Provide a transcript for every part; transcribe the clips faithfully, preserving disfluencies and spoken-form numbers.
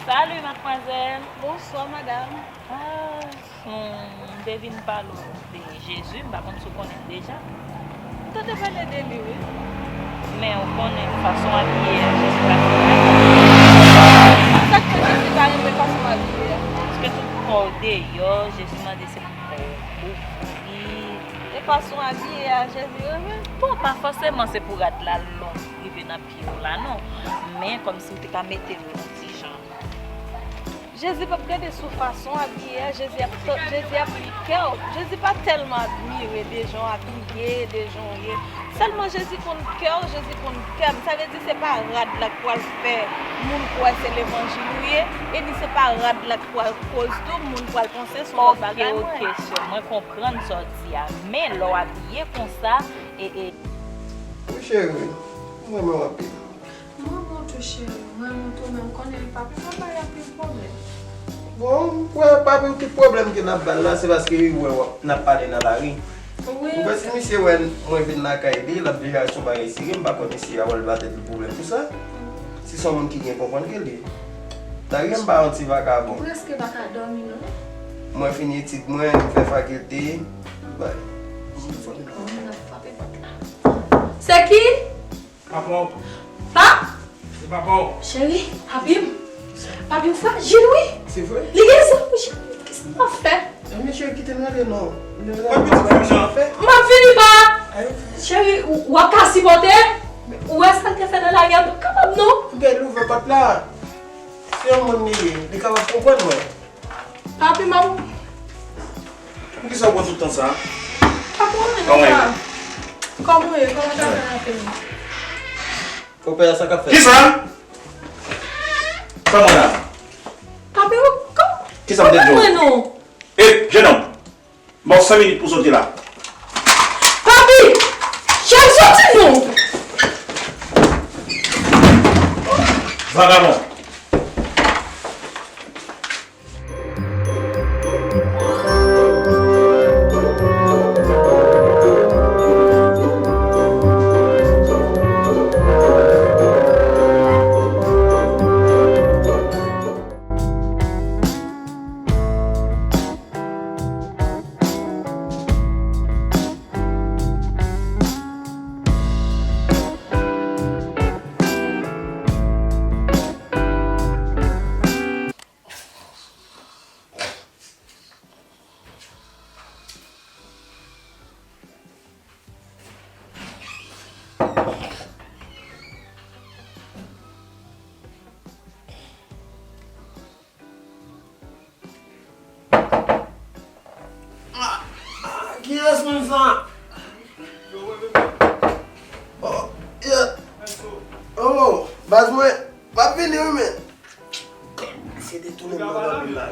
Salut, mademoiselle. Bonsoir, madame. Ah, hmm, m te vin pale w de Jezi, m pa konn si w konnen l deja. M tande pale de li, wi. Men w konnen fason w abiye a, Jezi pa renmen. Sa k fè Jezi pa renmen fason w abiye a? Paske tout kò w deyò, Jezi mande se pou kò w pou pouri. E fason w abiye a, Jezi renmen? Bon, pa fòseman se pou rad la long rive nan pye w la, non. Men kòmsi m te ka mete l yon ti jan. Jezi p ap gade sou fason w abiye a, Jezi ap, Jezi ap li kè w. Jezi pa tèlman admire de jan w abiye, de jan w ye. Sèlman Jezi konn kè w, Jezi konn kè m. Sa vle di se pa rad la k pral fè moun kwè se levanjil ou ye, e ni se pa rad la k pral koz tou moun pral panse se yon lòt bagay. Ok, ok, sè, mwen konprann sa w di a. Men lè w abiye konsa, e, e. Wi, cheri, m renmen w anpil. M renmen w tou, cheri, m renmen w tou, men m konnen papi m ap bay anpil pwoblèm. Bon, m kwè papi w tout pwoblèm ke n ap ba l la, se paske li wè w ap, n ap pale nan lari. Wi. Ou kwè si misye wè mwen vin lakay li, l ap vire al sou bagay serye, m pa kwè misye a wè l ba tèt li pwoblèm pou sa. Si se yon moun ki gen konprann ke li. Darye m pa yon ti vakabon. M prèske pa ka dòmi non. Mwen fini etid mwen, m fè fakilte, bay. Mwen ap frape pòt la. Se ki? Papa w. Pa? Se papa w. Cheri, papi m. Papi m frajil wi. Se vre? Li gen zam wi cheri. Kisa m ap fè? Ebyen cheri kite m rele non. Mwen pitit fanm nan. M ap vini pa. Cheri, w ap ka sipòte? Ou wè sa l te fè nan lari a, m p ap kapab non. Ebyen l ouvè pòt la. Se yon moun li ye, li kapab konprann mwen. Papi m ap. Poukisa w pran tout tan sa? Pa pwoblèm pa. Kòman w ye? Kòman w ye? Kòman w ye? Kòman travay la fini? Konpè a sa k ap fèt? Kisa? Fè mwen la. Papi, ou kòm. Kisa m te di w? Konpè mwen non. E, jenòm, m ba w senk minit pou w soti la. Papi! Chèf soti non! Vagabon! Ah, ah, kiyès moun sa? Oh, yeah. Oh, baz mwen, m ap vini wi men. Se detounen m nan dòmi la.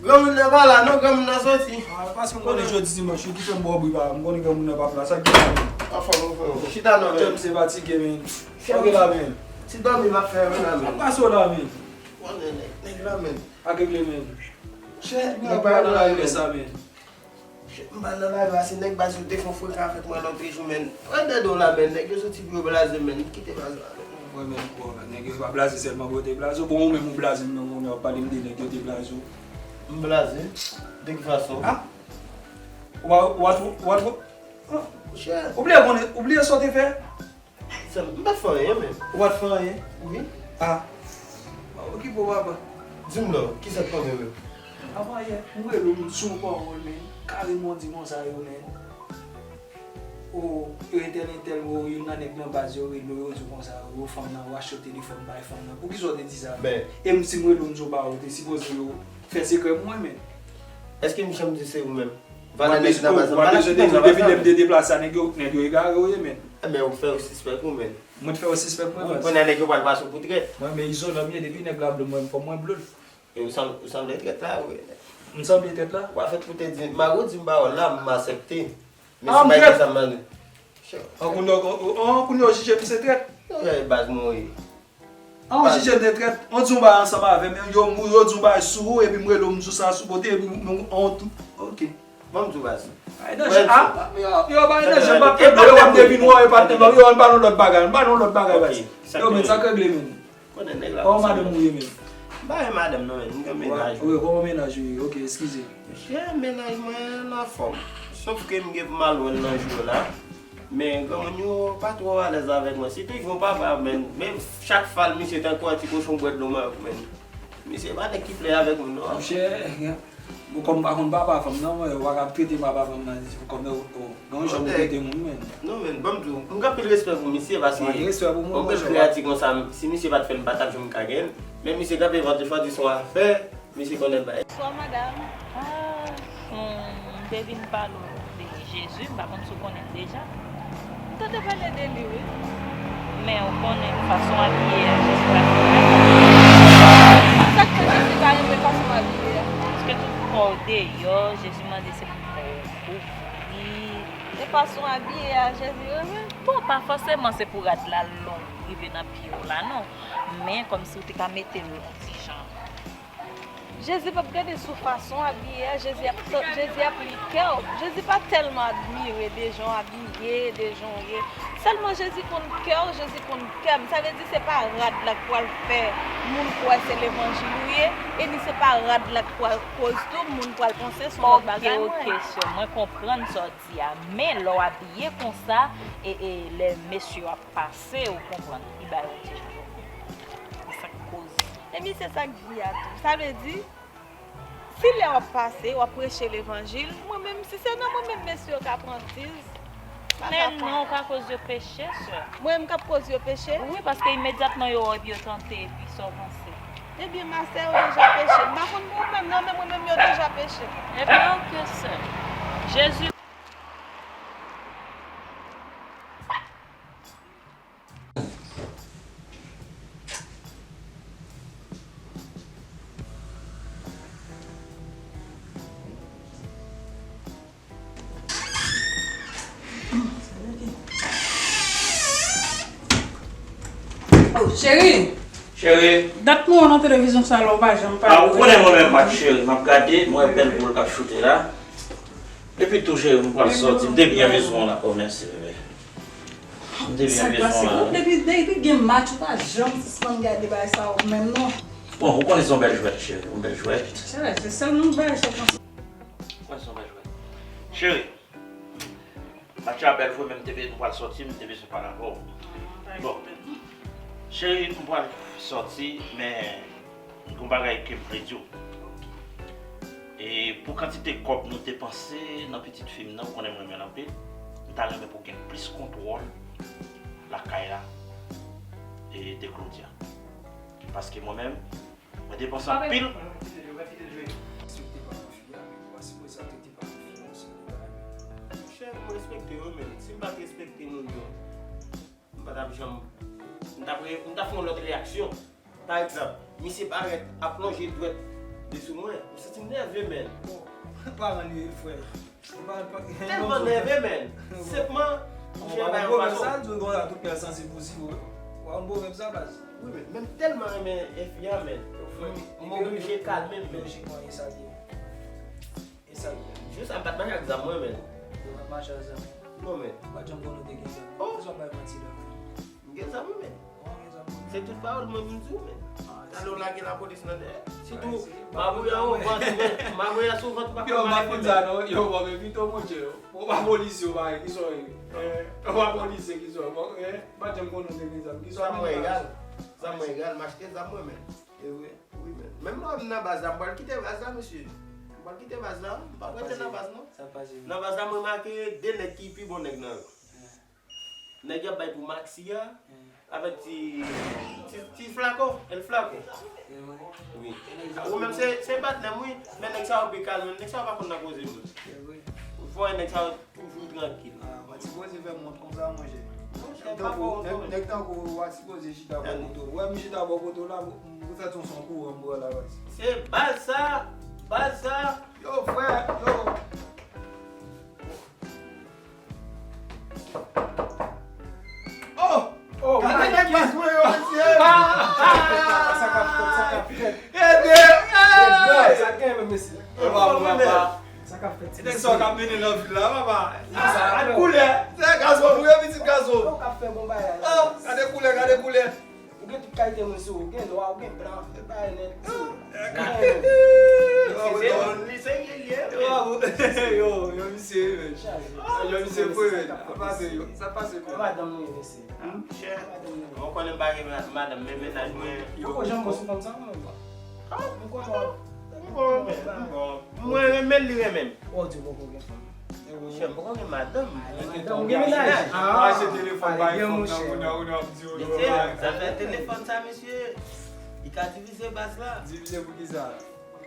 Granmoun nan pa la non, granmoun nan soti. Ah, paske m konnen jodi dimanch wi, ki fè m bò bri pa, m konnen granmoun nan p ap la, sa k gen la men? Anfòm, anfòm. Chita non men. Kè m se fatige men. Sa k gen la men? Ti dòmi m ap fè wi la men. Sa k pase w la men? Konnen nèg, nèg la men. Pa gen vle men. Chè, nèg pa nan la men sa men. M pral nan lari a, se nèg baz yo te fè frekan avèk mwen lòt jou, men. Pran dèdè w la, men. Nèg yo soti pou yo blaze, men. Kite baz la, men. Mwen menm, bon, nèg yo pa blaze sèlman pou yo te blaze w. Bon, ou menm ou blaze m, men kounye a w ap pale m de nèg yo te blaze w. M blaze? De ki fason? Ah? Ou pa, ou pa twò, ou pa twò, ah, ou bliye konnen, ou bliye sa w te fè? Sa, m pa t fè anyen, men. Ou pa t fè anyen? Wi. Ah. Pa okipe w, papa. Di m non, kisa k pase menm? Avan yè, m rele w, m di w yon pawòl, men. Kareman w di konsa yo, men. O, yo entèl, entèl, o, youn nan nèg nan baz yo rele w, yo di w konsa, yo, fanm nan, yo achte yon telefòn bay fanm nan. Poukisa w te di sa? Men. E m, si m rele w, m di w ba yo, te sipoze yo fè sekrè pou mwen, men. Èske m janm di se ou menm? Valè nèg nan baz la, m pa t ap kite nèg nan baz la, men. Depi lè m te deplase a, nèg yo, nèg yo egare w ye, men. Enben, ou fè yo sispèk ou, men. Mwen te fè yo sispèk mwen, baz. Kounye a nèg yo pral pase w pou trèt. Mwen, men Izo, lòm ye, depi nèg la blo mwen, fò mwen blo l. E ou sanble, ou sanble trèt la, wi. M sanble trèt la? W a fèt pou te di, Maro di m pawòl la, m aksepte. Men se pa sa m mande. An kounye a, an, an, an kounye a, w jije m se trèt? Non, e baz mwen, wi. An, w jije m se trèt? An, di yon bagay ansanm avè m, yo, yo di yon bagay sou ou, epi m rele w, m di w sa sou kote, epi m, m, an, tou. Ok. Ban m di w baz. Ay, nan jan, a, yo, yo, bay nan jan, m ap tande, yo, m ap devine, wè, yo, pa tande, yo, ann ba nou lòt bagay, ann ba nou lòt bagay, baz. Yo, men, sa k regle, men. Konnen nèg la. Kòman madanm ou ye, men? M pa gen madanm, non, men, m gen mennaj. Wi, kòman mennaj ou ye? Ok, eskize. Monchè, mennaj mwen an anfòm. Sof ke m gen pou m al wè l nan jou la. Men, granmoun yo pa twò alèz avèk mwen. Se toujou papa, men. Men, chak fal, misye tankou yon ti kochon bwè dlo Mayòk, men. Misye pa nèg ki plè avèk moun, non. Monchè, bon, kòm m pa konn papa fanm nan, mwen, yo pa ka trete papa fanm nan kòm yo, yo, gen yon jan pou trete moun, men. Non, men, ban m di w, m gen anpil respè pou misye, paske yon bèl kreyati konsa, si misye pa t fè l, m pa t ap janm ka gen l. Men misye kanpe vante fòti, se yon afè, misye konnen l bay. Bonswa, madanm. Ah, hmm, m te vin pale w de Jezi, m pa konn si w konnen l deja. M tande pale de li, wi. Men ou konnen fason abiye a, Jezi pa renmen. Sa k fè Jezi pa renmen fason abiye a? Paske tout kò w deyò, Jezi mande se pou kò w kouvri. E fason abiye a, Jezi renmen? Bon, pa fòseman se pou rad la long rive nan pye w la, non. Men kòmsi w te ka mete l yon ti jan. Jezi p ap gade sou fason w abiye a, Jezi ap, Jezi ap li kè w. Jezi pa tèlman admire de jan w abiye, de jan w ye. Sèlman Jezi konn kè w, Jezi konn kè m. Sa vle di se pa rad la k pral fè moun kwè se levanjil ou ye, e ni se pa rad la k pral koz tou moun pral panse se yon lòt bagay. Ok, ok, sè, mwen konprann sa w di a. Men lè w abiye konsa, e, e lè mesye yo ap pase, ou konprann, li ba yo ti jan. E sa k koz. Ebyen, se sa k di a tou. Sa vle di, si lè w ap pase, w ap preche levanjil, mwen menm, si se nan mwen menm mesye yo ka pran tiz, m pa ka pran. Men non, ou ka koz yo peche, sè. Mwen menm k ap koz yo peche? Wi, paske imedyatman yo wè w epi yo tante, epi sa w panse? Ebyen, ma sè, yo deja peche. M pa konn pou ou menm, non, men mwen menm, yo deja peche. Ebyen, ok, sè. Jezi. Oh, cheri! Cheri! Dat mwen wè w nan televizyon sa la, ou pa janm pale. Ah, ou konnen mwen menm, mat cheri, m ap gade, mwen wè bèl boul k ap choute la. Epi tou, cheri, m pral sòti, m te byen bezwen w la. Oh, mèsi, bebe. M te byen bezwen w la. Depi, depi gen match, ou pa janm sispann gade bagay sa yo menm, non. Bon, ou konnen se yon bèl jwèt, cheri, yon bèl jwèt. Se vre, se sèl yon bagay sa w panse. Ou konnen se yon bèl jwèt. Cheri, match la bèl vre, men m te vle nou pral sòti, m te bezwen pale avè w. Bon, cheri, nou pral sòti, men gon bagay ke m vle di w. E pou kantite kòb nou depanse nan pitit fi m nan, ou konnen m renmen l anpil, m ta renmen pou w gen plis kontwòl lakay la e de Claudia. Paske mwen menm, mwen depanse anpil. Monchè, mwen respekte yo, men si m pa t respekte moun yo, m pa t ap janm, m t ap re-, m t ap fè yon lòt reyaksyon. Pa egzanp, misye parèt ap lonje dwèt li sou mwen, m santi m nève, men. Bon, pa rann li, frè. Tèlman nève, men. Senpman, misye bay yon fason. Sa di w konsa, tout pè sansib pou si w. Ou pa konn pwovèb sa, baz? Wi, men, men m tèlman renmen enfi a, men. M oblije kalme m, men. Lojikman, e sa l ye. E sa l ye. Jis a m pa t mache ak zam mwen, men. Ou pa t mache ak zam? Non, men. Ou pa t janm konnen w te gen zam. Oh! Kisa w bay manti la, men? M gen zam, wi, men. Ou gen zam, wi. Se tout pawòl mwen m di w, men. Ah, talè w lage lapolis nan dèyè. Sitou, mabouya, ou pa di, men, mabouya sou vant ou pa konn mare, men. Yo, m pa konn sa, non. Yo, bon, men pito, monchè, yo. Ou pa polisye, ou pa, kisa w ye? Eh, ou pa polisye, kisa w ye? Bon, eh, m pa t janm konnen w te gen zam. Kisa w te gen zam? Zam mwen egal. Zam mwen egal, m achte zam mwen, men. E vre? Wi, men. Menm lè m nan baz la, m pral kite baz la, mesye. M pral kite baz la, m p ap rete nan baz, non. Sa pase? Nan baz la, mwen make de nèg ki pi bon nèg nan yo. Eh. Nèg y ap bay pou Maxi a, eh, avèk ti, ti, ti Flaco, El Flaco. E vre? Wi. E nèg sa yo pi bon? Ou menm se, se patnè m, wi, men nèg sa yo pi kalme, nèg sa yo pa konn nan koze moun. E vre? Ou fò wè nèg sa yo toujou trankil. Ah, w pa sipoze fè m wont konsa, monchè. Monchè, m pa fè w wont, non. Nèg tankou w pa sipoze chita bò kote w. Ou wè m chita bò kote w la, m, m fè t yon son kouran m pran la, baz. Se baz sa, baz sa. Yo, frè, yo. Oh! Oh, gade nèg baz mwen yo, mesye! Sa k ap fèt, sa k ap fèt. Ede! Ede! Sa k genyen menm, mesye? Sa k ap fèt, ti mesye? E nèg sa yo k ap mennen nan vil la, Mwen sou ou gen nwa, ou gen blan, e pa nèt. Yo, yo, misye, yo, yo, misye, men. Yo, misye, vre, men. Sa pase, yo, sa pase, men. Madanm nou ye, mesye. Chè, mwen konnen m pa gen ma- madanm, men mennaj mwen. Yo. Poko janm bon sou fanm sa, mwen. Ah, m konnen. M bon, men, m bon. Mwen renmen l, li renmen m. Ou di poko gen fanm. Chè, m poko gen madanm. Madanm, ou gen mennaj? Ah, ou achte telefòn bay fanm nan, moun nan, moun nan ap di ou. Mesye, zafè telefòn sa, mesye, li ka divize baz la. Divize pou ki sa?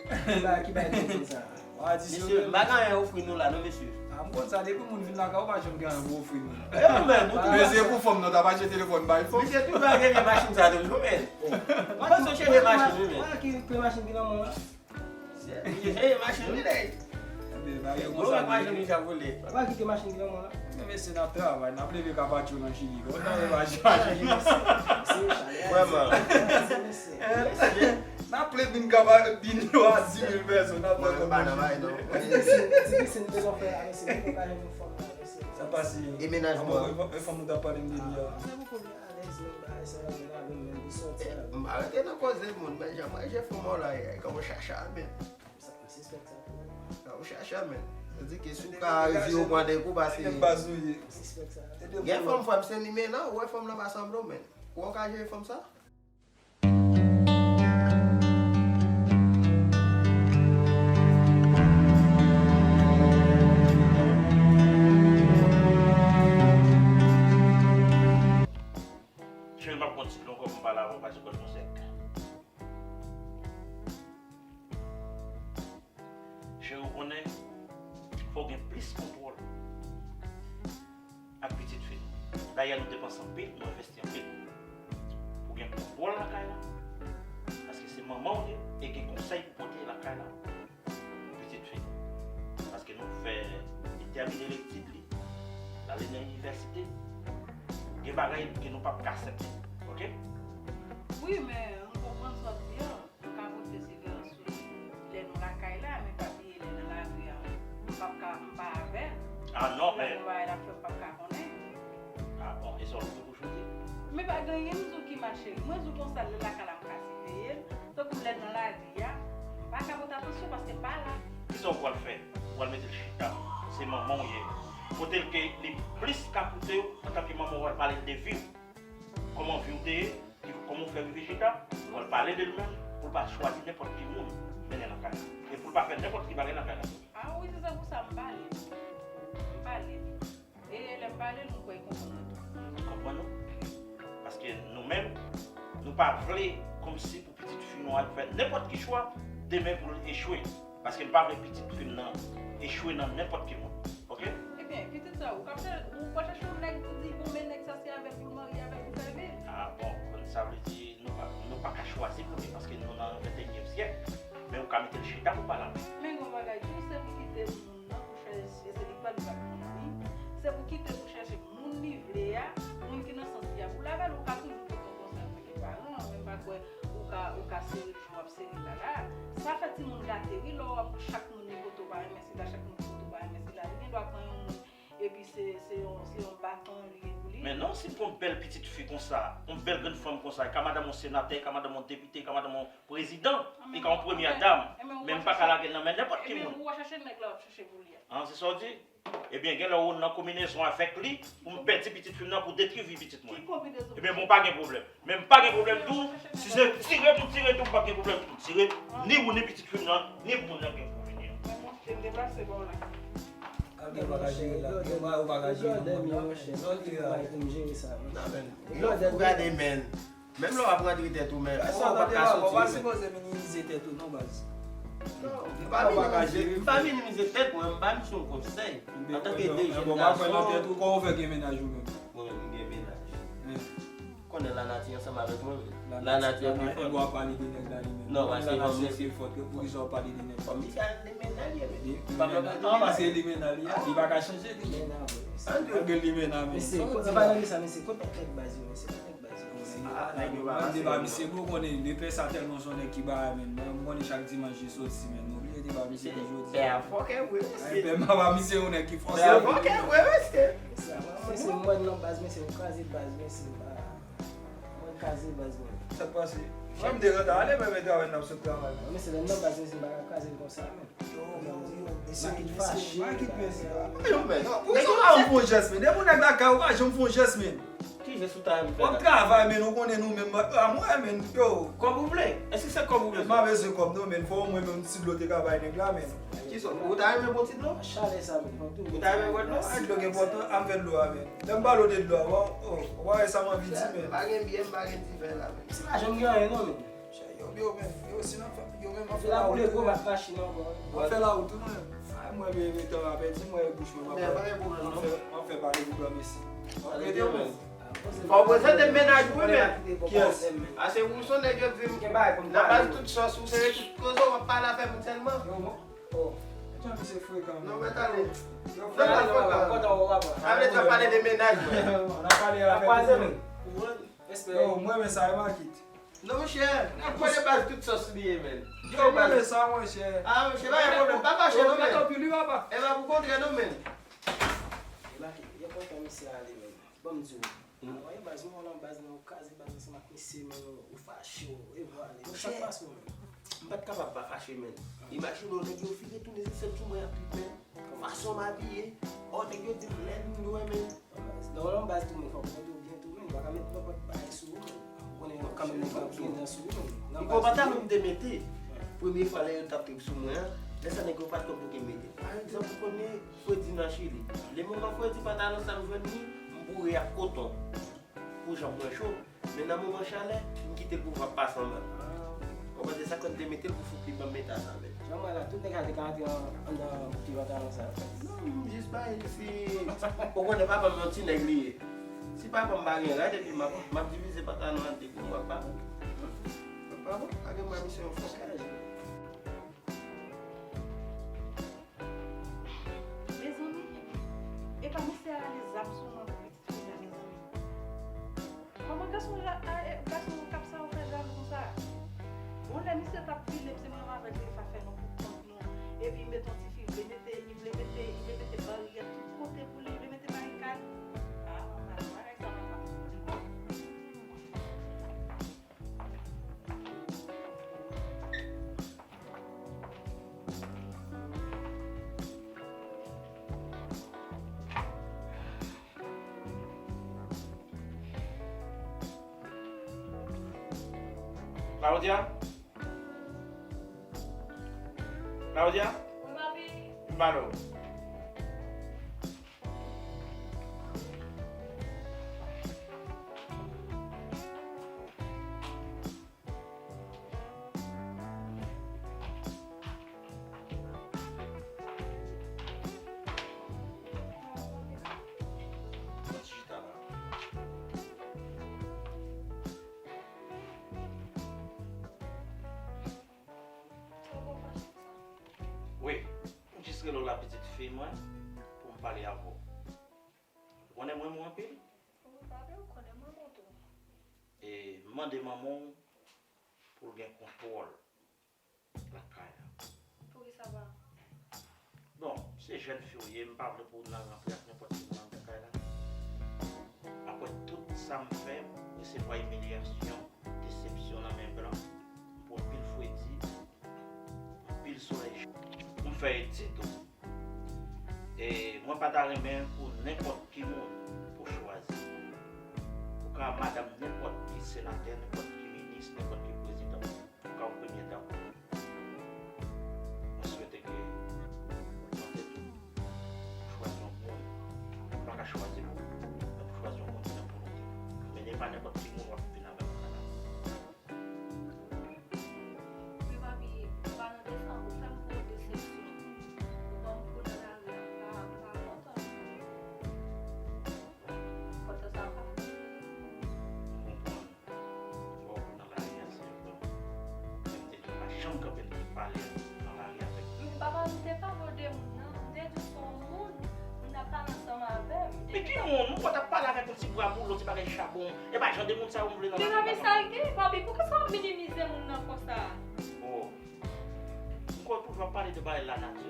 Ki ba, ki ba telefòn sa? Mesye, m pa gen anyen ofri nou la, non, mesye. Ah, m konn sa, depi moun vin lakay ou, pa janm gen anyen pou ofri moun. E ou menm, ou tou. Men se pou fanm nan, t ap achte telefòn bay fanm. Mesye, toujou ap renmen machin sa toujou, men. Ou panse w chanje machin, wi, men. Wè ki, ki machin ki nan men w la? Mesye, chanje machin, wi, nèg. Gwo machin li ja vole. Wè ki, ki machin ki nan men w la? Men mesye, n ap travay, n ap leve kapatcho nan Chili. Bon, n ap leve machin. Vrèman. N ap plen bin kaba, bin yo a dis mil pèsòn, n ap fè kòb nan Chili. Ti pisin bezwen fè la, mesye, li pa ka jwenn yon fanm la, mesye. Sa pase. E mennaj mwen. E fanm ou t ap pale m de li a. Sa poko byen alèz menm, bagay sa yo, men la, menm, menm, li sòti a. M pa rete nan koze moun, men jan manje fanm la, e, kòman w chache a, men. Sa, m sispèk sa tou. Kòman w chache a, men. Sa di ke si w ka rive ou pran de kou, pase. M sispèk sa. Gen fanm, frè m, se limena, ou wè fanm nan pa sanble w, men. Ou wè w ka jere fanm sa? Cheri, m ap pran ti dlo ankò pou m pale avè w, paske kòd mwen sèk. Cheri, ou konnen, fò w gen plis kontwòl ak pitit fi nou. Dayè, nou depanse anpil, nou envesti anpil. Pou gen kontwòl lakay la, paske se manman w ye, e gen konsèy pou pote lakay la pou pitit fi nou. Paske nou fè li tèmine letid li, l ale nan inivèsite, gen bagay ke nou p ap ka aksepte. Oke? Wi, men m konprann sa w di a. Nou ka pote siveran sou li lè nou lakay la, men pa bliye lè nan lari a, m p ap ka, m pa avè l. Ah non, men. Lè nou bagay la fè, m p ap ka konnen. Ah bon, e sa w vle pou jodi? Men pa gen anyen m di w ki mal, cheri. Mwen di w konsa, lè lakay la, m ka siveye l. Tankou lè nan lari a, m pa ka pote atansyon paske m pa la. Kisa w pral fè? Ou pral mete l chita. Se manman w ye. Pote l ke li plis ka koute w antanke manman w, pral pale l de vi w. Kòman vi w te ye? Kòman w fè rive chita? Pou l pale de li menm, pou l pa chwazi nenpòt ki moun mennen lakay la. E pou l pa fè nenpòt ki bagay lakay la tou. A wi, se sa pou sa m pale. M pale. E lè m pale, nou kwè konprann mwen tou. Konprann ou? Paske nou menm, nou pa vle kòmsi pou pitit fi nou al fè nenpòt ki chwa, demen pou l echwe. Paske m pa vle pitit fi m nan echwe nan nenpòt ki moun. Oke? Ebyen, pitit sa, ou k ap chè-, ou pral chèche yon nèg pou di, bon, men nèg sa se avè l pou l marye avè l pou fè vi l. Ah, bon, sa vle di nou pa, nou pa ka chwazi pou li, paske nou nan venteyinyèm syèk. Men ou ka mete l chita pou pale avè l. Men gen yon bagay tou, se pou kite moun nan pou chwazi, se li k pral li pa pou li. Se pou kite pou chèche moun li vle a, moun ki nan sans li a pou l avè l, ou ka toujou pote yon konsèy pou li paran, men m pa kwè ou ka, ou ka sere jan w ap sere l la la. Sa fè timoun gate wi, lè w ap chak moun li kote w pa renmen sila, chak moun ki kote w pa renmen sila. Li gen dwa pran yon moun, epi se, se yon, se yon baton li gen pou li. Men non, si m pran yon bèl pitit fi konsa, yon bèl grenn fanm konsa, e ka madanm yon senatè, e ka madanm yon depite, e ka madanm yon prezidan, e ka yon premyè dam, men m pa ka lage l nan men nenpòt ki moun. Ebyen, ou chèche nèg la w ap chèche pou li a. An, se sa w di? Ebyen, genlè ou nan konbinezon avèk li pou m pèdi pitit fi m nan, pou detwi vi pitit mwen. Ki konbinezon? Ebyen, bon, pa gen pwoblèm. Men m pa gen pwoblèm tou. Si se tire pou tire tou, m p ap gen pwoblèm pou tire. Ni ou, ni pitit fi m nan, ni pou moun nan gen pou vini an. Mwen monte, m deplase ba w la. Al gen bagay jere la. Yo, ba yo bagay jere nan moun nan. Lòdè, men. Ou gade, men. Menm lè w ap rantre tèt ou, men ou pa ka soti, men. Ou pa sipoze minimize tèt ou non, baz. Non, m pa minimize, m pa minimize tèt mwen, m ba misye yon konsèy. Antanke de jèn gason. Kòman w fè gen mennaj ou menm? Mwen menm, m gen mennaj. Konnen lanati ansanm avèk mwen, men. Lanati ap pi fò. Lè w ap pale de nèg la, li menm. Non, paske lanati ap pi fò. Poukisa w pale de nèg la? Kòm misye a limena l ye, men. Limena, paske limena li a, li pa ka chanje, li. An di w gen limena, men. Mesye, kote, pa nan sa, mesye, kote nèg baz yo, mesye, kote nèg baz yo, mesye? Ah, nèg yo pa pase. Mwen, m te ba misye, bon, konnen, lepè sa tèlman se yon nèg ki ba, men. Mwen, m konnen chak dimanch li soti, men. M oblije te ba misye pou jodi. Pè a fòkè vre, mesye. Pè m pa ba misye yon nèg ki fòkè. Pè a fòkè vre, mesye. Mesye, mwen nan baz, mesye, m kraze baz, mesye, m pa. Kraze baz mwen. Sa k pase? Mwen m te gentan ale, men men travay n ap sot travay. Non, men se lè m nan baz mwen se m pa ka kraze l konsa men. Yo, yo, yo, mesye, Makit mesye, fache. Makit mesye. Yo, men, pou sa w pa janm fè yon jès, men. Depi w nèg lakay ou pa janm fè yon jès, men. Ki jès ou ta renmen fè la? W ap travay, men, ou konnen nou menm, a mwen, men, yo. Kòb ou vle? Èske se kòb ou vle? M pa bezwen kòb, non, men, fò omwen menm ti dlo te ka bay nèg la, men. Kisa? Ou ta renmen bon ti dlo? Chalè sa, men, fò tou. Ou ta renmen bon dlo? A, dlo gen enpòtan, a m fè dlo a, men. Lè m pale w de dlo a, bon, oh, w pa wè sa m anvi di, men. M pa gen byè, m pa gen diven la, men. Se pa janm gen anyen, non, men. Yo, yo, men, yo, si n ap fè, yo, men, m ap fè lawout tou, men. M ap fè lawout tou, men. Ay, mwen, men, men, tan a pèdi, mwen, bouch mwen, m ap fè. M ap fè, m ap fè pale pou granmesi. M ap rete, men. Fò w prezante m mennaj ou wi, men. Kiyès? A se ou, se yon nèg yo di m nan baz tout sòs ou sere tout koze w ap pale afè moun sèlman. Yo, bon. Oh. Jan misye frekan. Non, mèt ale. Yo frekan. Sa vle di w ap pale de mennaj mwen. N ap pale afè moun. Yo, mwen men sa e makit. Non monchè, ou konnen baz tout sòs li ye, men. Yo, mwen men sa, monchè. A monchè, pa gen pwoblèm, pa fache non, men. Epa, pou kontrè non, men. Yo kontan misye ale, men. Ban m di w. Anvoye baz, nou al nan baz nan, ou kraze baz ansanm ak mesye, men ou fache, ou evwale. Sa k pase w menm? M pa t kapab pa fache, men. Imajine w, nèg yo vire tounen zisèt sou mwen ak tout, men. Fason m abiye, o, nèg yo di m lè m lwen, men. Nan yon baz tou, men, fòk ou mete w byen tou, men. Ou pa ka met nenpòt bagay sou ou, men. Ou konnen kanmenm nèg yo ap gen dan sou ou, men. Nan baz tou. Pantalon m te mete, premye fwa lè yo t ap trip sou mwen an, lè sa nèg yo pa t konn pou gen mete. Pa egzanp, ou konnen Fredi nan Chili. Lè moman fredi, pantalon sa m jwenn li, m boure ak koton. Pou jan mwen cho, men nan moman chalè, m kite l pou va pase anba. Ou konprann, se sa k fè m te mete l pou fout li ban m eta sa, men. Jan m wè la, tout nèg sa te ka antre anndan ti pantalon sa. Non, m jis bay li si, ou konnen papa m yon ti nèg li ye. Si papa m pa gen rad, epi m ap, m ap divize pantalon an de kou, m ap ba ou. Pa bon, pa gen mwen, misye yon fòkaj. Mezanmi, epa misye rale zam sou mwen pou pitit fi sa, mezanmi. Kòman gason, gason kap sa yo fè zam konsa? Yon lè misye t ap vini, se menm avèk li t ap fè nou pou kont nou. Epi met yon tifi, vle mete, li vle mete, li vle mete baryè tout kote pou li, li vle mete barikad. A, manman, bagay sa pa ka pou li. Claudia? Claudia? Wi, papi. M pale w. Wi, m jis rele w la pitit fi mwen pou m pale avè w. Ou konnen m renmen w anpil? Wi, papi, ou konnen m renmen w tou. E m mande manman w pou l gen kontwòl lakay la. Poukisa pa? Bon, se jèn fi w ye, m pa vle pou w nan rantre ak nenpòt ki moun anndan kay la. Apre tout sa m fè, m resevwa imilyasyon, desepsyon nan men blan, m pran anpil fredi, anpil solèy cho. M fè etid tou. E mwen pa ta renmen pou nenpòt ki moun pou chwazi. Ou ka madanm nenpòt ki senatè, nenpòt ki minis, nenpòt ki prezidan. Ou ka yon premye dam. Mwen swete ke nan tèt ou, ou chwazi yon moun. Ou pa ka chwazi pou ou, men pou chwazi yon moun ki nan volonte. Men e pa nenpòt ki moun w ap vin avè l nan kay la. Men papi, nou pa nan desanm, ou fè m gwo desepsyon. Ou ban m kou nan lari a, m pa, m pa kontan. Kontan sa pa. M konprann. Bon, nan lari a, se yon bon. Men m te di w pa janm kanpe nan pale nan lari avèk li. Men papa, m te pa vle de moun nan. M te di w se yon moun, m t ap pale ansanm avè m. Men ki moun? M kwè w t ap pale avèk yon ti bwa boulon, ti bagay chabon. E pa jan de moun sa yo m vle nan lavi m. Men papi, sa l gen? Papi, poukisa w ap minimize moun nan konsa? Oh. M kwè w toujou ap pale de bagay lanati.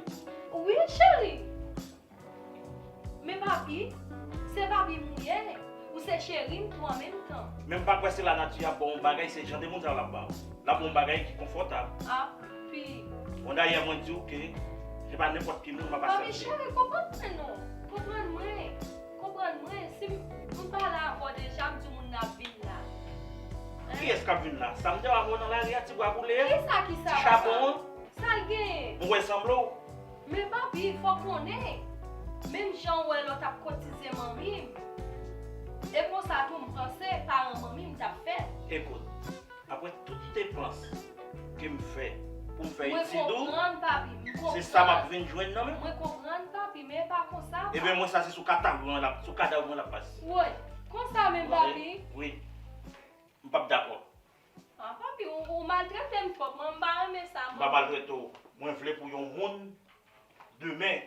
Wi, cheri. Men papi, se papi m ou ye. Ou se cheri m tou an menm tan. Men m pa kwè se lanati ap ba w yon bagay, se jan de moun sa yo l ap ba w. L ap ba w yon bagay ki konfòtab. Api. Bon, dayè, mwen di w ke se pa nenpòt ki moun m ap asepte. Papi cheri, konprann mwen non. Konprann mwen. Konprann mwen. Si m, m pale avè w deja, m di moun nan ap vin la. Hein? Kiyès k ap vin la? Sa m te wè avè w nan lari a, ti bwa boule a? Kisa, kisa, ti chapon an? Sa l genyen? M wè sanble w. Men papi, fò w konnen, menm jan w wè lòt ap kotize manmi m, e konsa tou m panse paran manmi m t ap fè. Ekout, apre tout depans ke m fè pou m fè etid ou, mwen konprann, papi, m konprann. Se sa m ap vin jwenn nan men w? Mwen konprann, papi, men e pa konsa, papi. Ebyen, mwen sa se sou kadav mwen l ap, sou kadav mwen l ap pase. Woy, konsa menm, papi? Wi. M p ap dakò. Ah, papi, ou, ou maltrete m twòp. Mwen, m pa renmen sa, mwen. M pa maltrete w. Mwen vle pou yon moun, demen,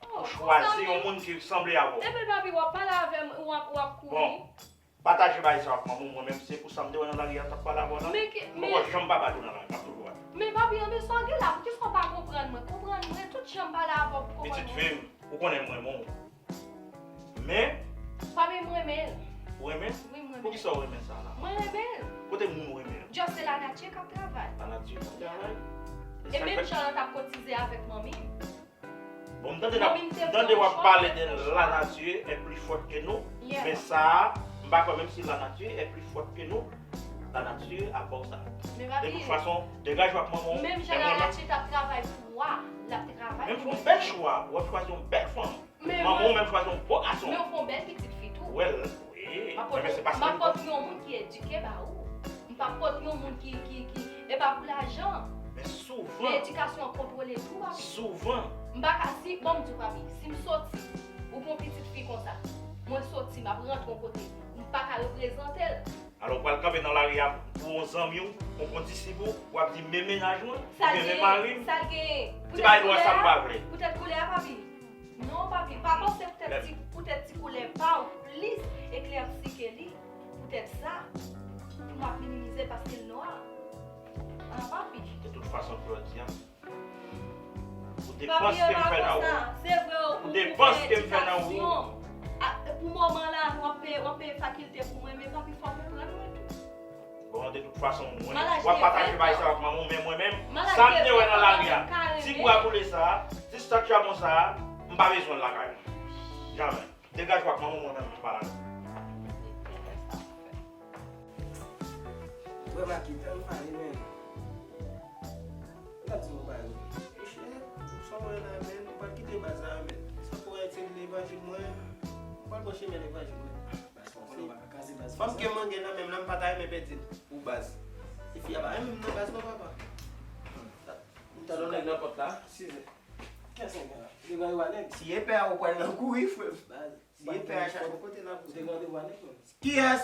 ou chwazi yon moun ki sanble avè w. Ebyen, papi, w ap pale avè m, w ap, w ap kouri. Bon, pataje bagay sa ak manman w, mwen menm, se pou sa m te wè nan lari a, t ap pale avè w la. Mwen poko janm pa bat ou nan lari, m ap toujou bat ou. Men, papi, anben sa w gen la, poukisa w pa konprann mwen? Konprann mwen, tout jan m pale avè w, pou konprann mwen. Pitit fi m, ou konnen m renmen w. Men. Papi, m renmen l. Ou renmen l? Wi, m renmen l. Poukisa w renmen sa la? Mwen renmen l. Kote moun ou renmen an? Just se lanati k ap travay. Lanati k ap travay? E menm jan l t ap kotize avèk manmi m. Bon, m tande n ap, m tande w ap pale de lanati est plus forte que nous, men sa a, m pa kwè menm si lanati est plus forte que nous, lanati ap ba w sa. De tout fason, degaje w ak manman w. Menm jan lanati t ap travay pou ou a, l ap travay pou mwen. Men w fè yon bèl chwa, w ap chwazi yon bèl fanm. Manman w menm chwazi yon bon gason. Men w fè yon bèl pitit fi tou. Well, wi. M ap pote, m ap pote yon moun ki edike ba ou. M p ap pote yon moun ki, ki, ki, e pa pou lajan. Men souvan. Men edikasyon an kontwole tou, papi. Souvan. M pa ka, si, bon, m di w, papi, si m soti, ou gon pitit fi konsa, mwen soti, m ap rantre yon kote, m pa ka reprezante l. Alò, ou pral kanpe nan lari a pou yon zanmi w, yon kondisip ou, w ap di, men mennaj mwen, oubyen men mari m. Sa l genyen? Ti bagay dwa sa m pa vle. Poutèt koulè a, papi? Non, papi, pa panse poutèt ti, poutèt ti koulè pa w plis eklèsi ke li. Poutèt sa, pou m ap minimize paske l nwa. Ah, papi. De tout fason, Claudia, pou depans ke m fè nan ou. Pou depans ke m fè nan ou. Pou moman la, w ap peye, w ap peye fakilte pou mwen, men papi, fò w konprann mwen tou. Bon, de tout fason, mwen, w ap pataje bagay sa ak manman w, men mwen menm, sa m te wè nan lari a, ti bwa boule sa, ti stat chabon sa, m pa bezwen l lakay mwen. Jamè. Degaje w ak manman w, mwen menm, m pa la. Wè, Maki, tan m pale, men. Gad di m yon bagay. Monchè, ou sa w wè la, men, ou pa t kite baz la, men. Sa pou wè ti levanjil mwen, ou pa t pran chemen levanjil mwen. Baz, fò w konnen w pa ka kraze baz konsa. Fanm ke m gen nan men m nan, m pa ta renmen pèdi l pou baz. E fi a pa renmen m nan baz non, papa. M tande yon nèg nan pòt la. Kiyès nèg la? Li gen yon nèg. Si e pè a ou pral nan kouri, frè m. Baz. Li pè a chache yon kote nan pou. Ou te gen randevou a nèg, menm. Kiyès?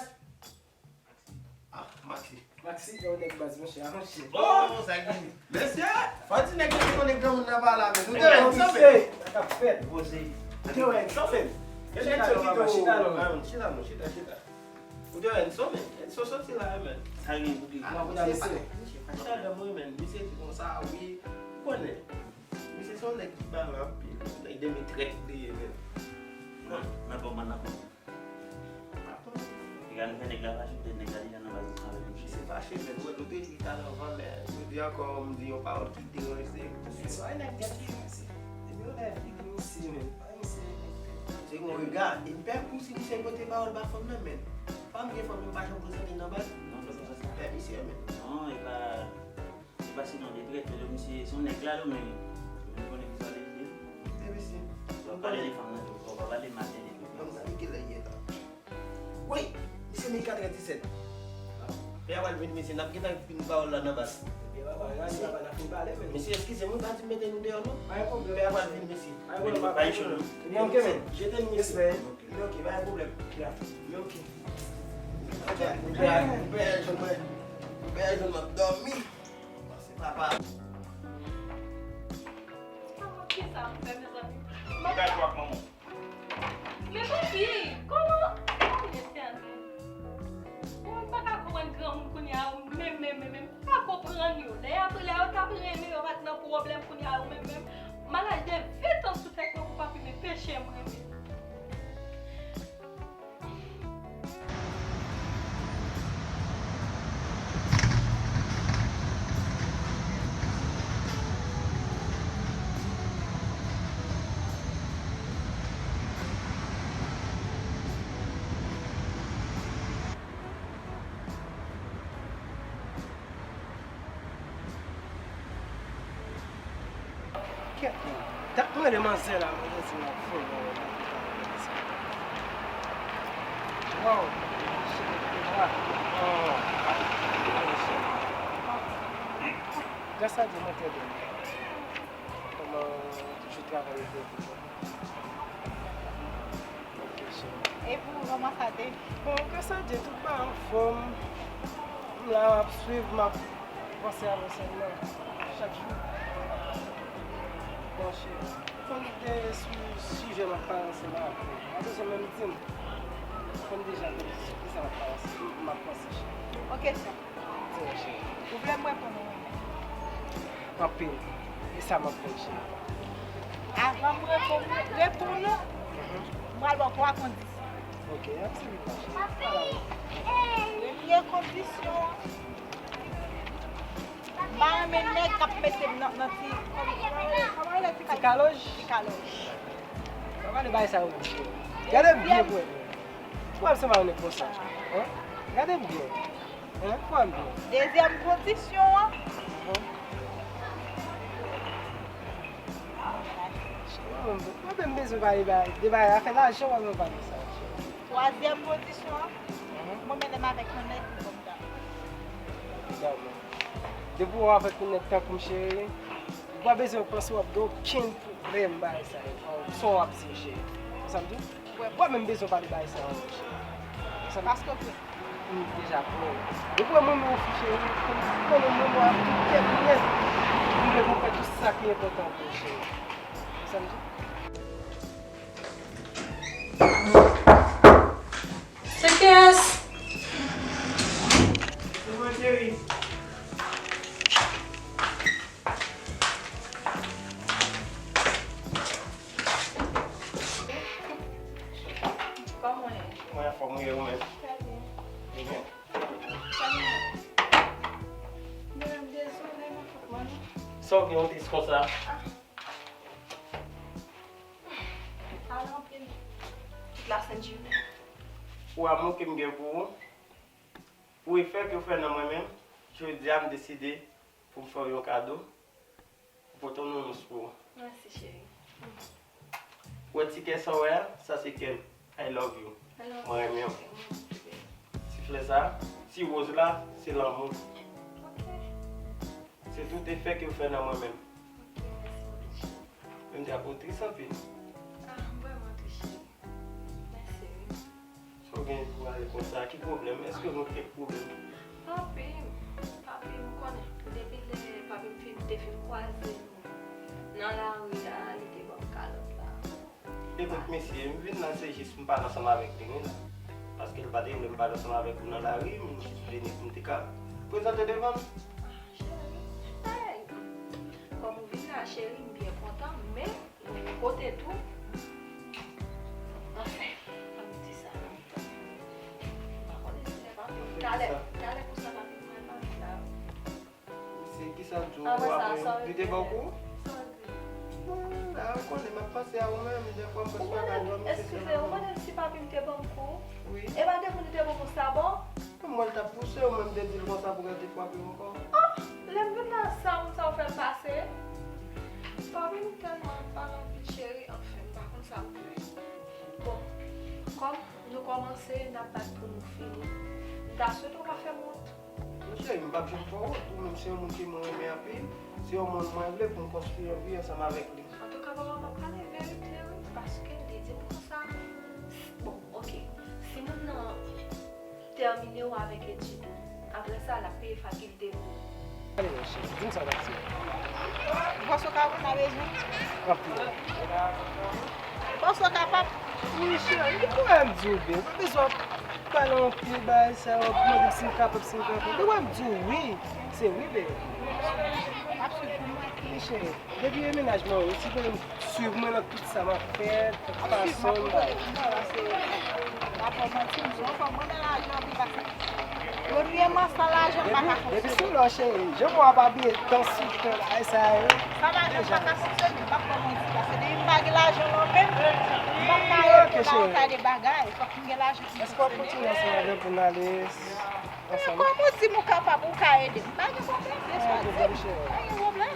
Ah, Maxi. Maxi, yon nèg baz, monchè, a monchè. Oh, sa ki. Mesye, fò di nèg yo te konnen granmoun nan pa la, men nou te wè yon sanfè. Sa k ap fèt? Poze. Ou te wè yon sanfè? Chita non, chita non. Chita non, chita, chita. Ou te wè Enso, men. Enso soti la, men. Sa gen pou ki? Ah, misye pa, misye pa chita non, men. Misye di konsa, wi. Ou konnen. Misye se yon nèg ki bala anpil. Nèg de metrèk li ye, men. Nan, nan kòman, nan kòman. Piga nou fè nèg la fache, poutèt nèg la deja nan baz ansanm avèk misye. Misye fache, men ou wè, nou te di talè anvan, men jodi ankò, m di yon pawòl ki deranje. Enso a nèg nèt li, mesye. Depi yon lè figi misye, men. Se yon rega, e m pè pou si misye pote pawòl ba fanm nan, men. Fanm gen fanm, men m pa janm prezante l nan baz. Non, se pa sa. Pè misye, men. Non, e pa, e pa sinon de trèt, men misye, se yon nèg la, li menm. Men konnen ki sa li di. Se misye. Ou pa pale de fanm nan, tou. Ou pa pale mal de li, tou. Fanm sa, ki lè ye la? Wi, misye, men katrè disèt. Pè a pral vin, mesye, n ap gentan fin pawòl la nan baz. Mesye, eskize m, wi, pa di m mete nou deyò, non. Pè a pral vin, mesye. Ebyen, ok, men. Jete nou, mesye. Ok, pa gen pwoblèm. Men ok. Pè a jwenn mwen. Pè a jwenn mwen ap dòmi. Pase papa. Kisa m fè, mezanmi? Bagay ou ak manman w. Men papi, kòman? Ay, Etènèl. Mwen pa ka konprann granmoun kounye a, menm, menm, menm, menm. M pa konprann yo. Lè y ap, lè yo t ap renmen, yo pa t nan pwoblèm, kounye a, yo menm, menm. M a laj de vit an sou tèt mwen pou papi, men peche m renmen. Mwen rele manzè la, manzè di m ap fon nan wè nan kouta mwen sa. Waw, cheri, oh, oh, cheri. Gras a Dye, mwen trè byen. Kòman toujou travay yo fè pou mwen? Ok, cheri. E pou ou, kòman sa te? Bon, gras a Dye, tout bagay anfòm. M la, m ap swiv, m ap panse avè sèlman chak jou. Bon, cheri, fò n te sou sijè m ap pale ansanm avè w. Pa bezwen menm di m. Fò n deja konnen sou kisa m ap pale ansanm, m ap panse, cheri. Ok, chè. Di mwen, cheri. Ou vle m reponn ou? Anpil. E sa m ap tann, cheri. Avan m reponn, reponn ou, m pral ba w twa kondisyon. Ok, ap swiv la, cheri. Premye kondisyon an, m pa renmen nèg k ap mete m nan, nan ti, kòman, kòman rele ti kalòj? Ti kalòj. Gade bagay sa yo, cheri. Gade m byen pou wè. Ou wè m se malonèt konsa? Hein? Gade m byen. Hein? Ou wè m byen. Dezyèm kondisyon an. Mwen menm bezwen pale bagay, de bagay afè lajan, mwen menm pale sa. Twazyèm kondisyon an, mwen menm avèk yon nèg, li ban m dam. Dam. Depi w avèk yon nèg tankou m, cheri, ou pa bezwen panse w ap gen okenn pwoblèm bagay sa yo. Sa w ap di, cheri. Konsa m di w? Mwen menm bezwen pale bagay sa yo, cheri. Konsa m di w? Paske w vle. M deja pran. Depi w wè mwen menm yon fi, cheri, konnen mwen mwen ap tou kèt nèt. M vle pou w fè tout sa ki enpòtan pou ou, cheri. Konsa m di w? Se kiyès? Se mwen, cheri. Kòman w ye? Mwen anfòm, ou ye ou menm? Trè byen. Trè byen. Kòman w ye? Mwen menm dezole, mwen fòk mwen non. Sa w gen yon tris konsa? Ah. Pale anpil. Tout la sent jounen. Pou amou ke m gen pou ou, pou efè ke w fè nan mwen menm, jodi a m deside pou m fè w yon kado, pou pote yon nounous pou ou. Mèsi, cheri. Ou wè ti kè sa w wè a, sa se kè m. I love you. I love you. Mwen renmen w. Mwen renmen w. Ti flè sa, ti woz la, se lanmou. Ok. Se tout efè ke w fè nan mwen menm. Ok, mèsi anpil, cheri. Men m te ap tris anpil. Ah, m vrèman tris, cheri. Mèsi, wi. Sa w gen pou ale konsa? Ki pwoblèm? Èske w gen kèk pwoblèm? Papi m, papi m, ou konnen, depi lè papi m fin, te fin kwaze nou nan lari a, li te ban m kalòt la. Ekout, mesye, m vin la, se jis m pale ansanm avèk li, wi, la. Paske l pa te vle m pale ansanm avèk ou nan lari, m jis vini pou m te ka prezante devan l. Ah, cheri. Hey! Kòm ou vin la, cheri, m byen kontan, men, yon kote tou. Anfen, ann di sa nan mitan. M pa konnen si lè papi m, talè, talè konsa papi m pral pale la. Se kisa l di w apre? Li te ba w kou? Sa w di? Bon, la, ou konnen, m ap panse a ou menm, dèfwa m prèske pa ka dòmi, se sèlman. Eskize, ou konnen si papi m te ban m kou? Wi. E pa depi li te ban m kou sa bon? Mwen, m wè l t ap pouse w, mwen, m te di l konsa pou l te frape m ankò. Ah! Lè m vin la, sa moun sa yo fè m pase? Papi m tèlman pale anpil, cheri, anfen, m pa konn sa pou m fè. Bon, kòm nou kòmanse, n ap bat pou nou fini. M ta swete w pa fè m wont. Non, cheri, m p ap janm fè w wont. Ou menm se yon moun ke mwen renmen anpil. Se yon moun mwen vle pou m konstwi yon vi ansanm avèk li. Antouka, papa m ap pale verite, wi, paske li di m konsa. Bon, ok. Si moun nan tèmine w avèk etid ou, apre sa, l ap peye fakilte pou ou. Ale, monchè, di m sa w ap di. Ou panse w ka wè m a bezwen? Anpil. Ou panse w kapab? Wi, cheri, ou wè m di w byen. Ou pa bezwen ap pale anpil bagay sa yo, ap mande m si m kapab, si m kapab. Ou wè m di w wi. Se wi, bebe. Ap swiv pou mwen. Wi, cheri. Depi e mennaj mwen, ou sipoze swiv mwen nan tout sa m ap fè, tout fason m bay. Ap swiv mwen pou kote pou mwen, paske m pa fè w manti, m se yon fanm renmen lajan anpil, paske premyèman, san lajan, m pa ka fonksyone. Depi, depi sou lò, cheri, jan mwen ap abiye tan sou tan bagay sa yo. San lajan, m pa ka fonksyone, m p ap fè w manti, paske depi m pa gen lajan nan men m, m p ap ka rete ba w ta de bagay, fòk m gen lajan pou m fonksyone. Èske w ap kontinye ansanm avè m pou n ale ansanm? Kòm ou di m ou kapab, ou ka ede m, pa gen pwoblèm, se sa w di m, pa gen pwoblèm.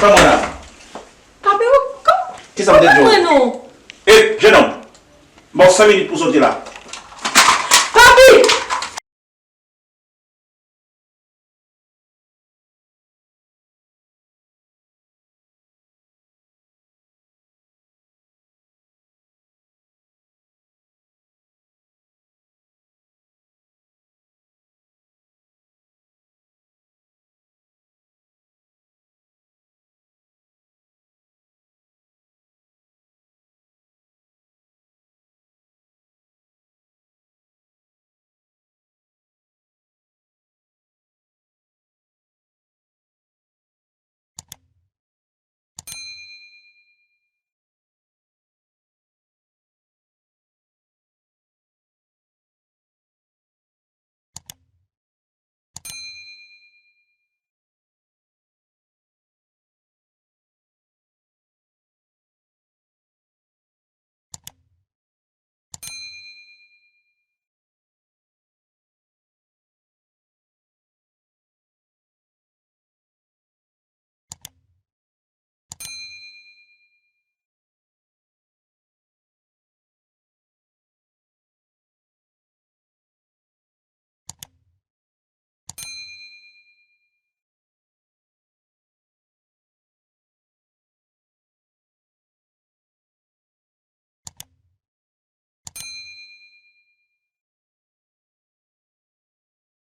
Fè mwen la. Papi, ou, kòman? Kisa m te di w? Mwen non. E, jennonm, m ba w senk minit pou w soti la.